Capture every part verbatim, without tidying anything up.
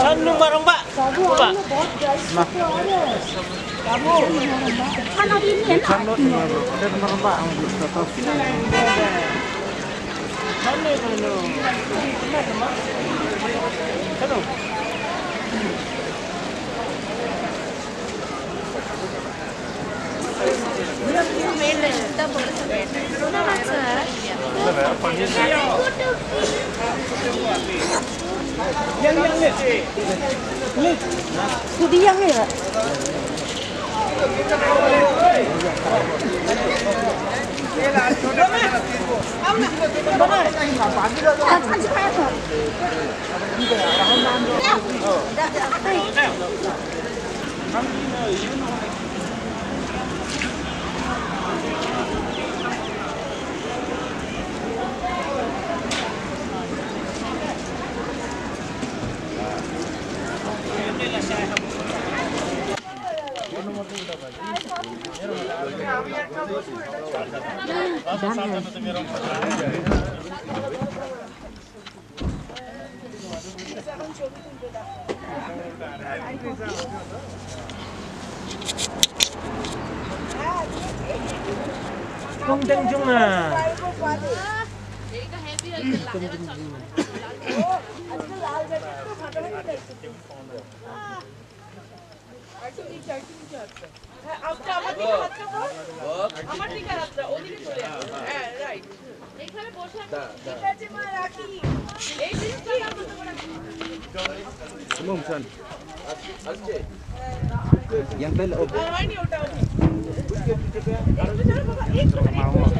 Kan number empat. Empat. Kong Deng Jung ah. হ্যাঁ, আচ্ছা, আমার দিকে হাতটা কর। আমার দিকে হাতটা, ওদিকে চলে যাও। হ্যাঁ, রাইট। এখানে বসে আছি। ঠিক আছে, মা, রাখি। এই জিনিসটা আমরা তোমার রাখি। Yang pen op. হ্যাঁ, হয়নি ওটা, ওটা। একটু ধরো বাবা, একটু, একটু।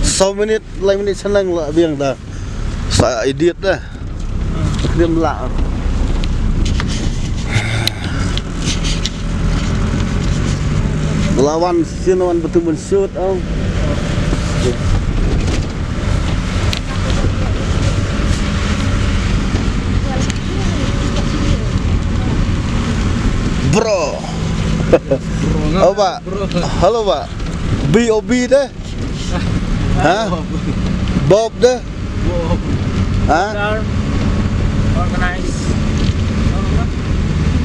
Saw minit, lai minit shaneng la biang da. Sa edit da. Dim la. La wan sien wan betul men shoot, oh. Bro. Oh, ba. Hello, ba. B O B deh. Ha? Bob deh. Ha? Border organization.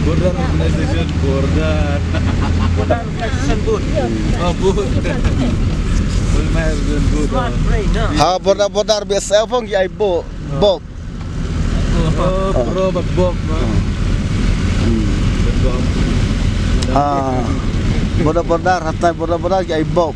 Border organization, border. Border organization, good. Oh, good. Border organization, good. Smart brain, no? Ha, border, border, B S F ong ki ai bo-, Bob. Oh, bro, but Bob, no? Hmm. But Bob. Ha. Border, border, hatai border, border, ki ai Bob.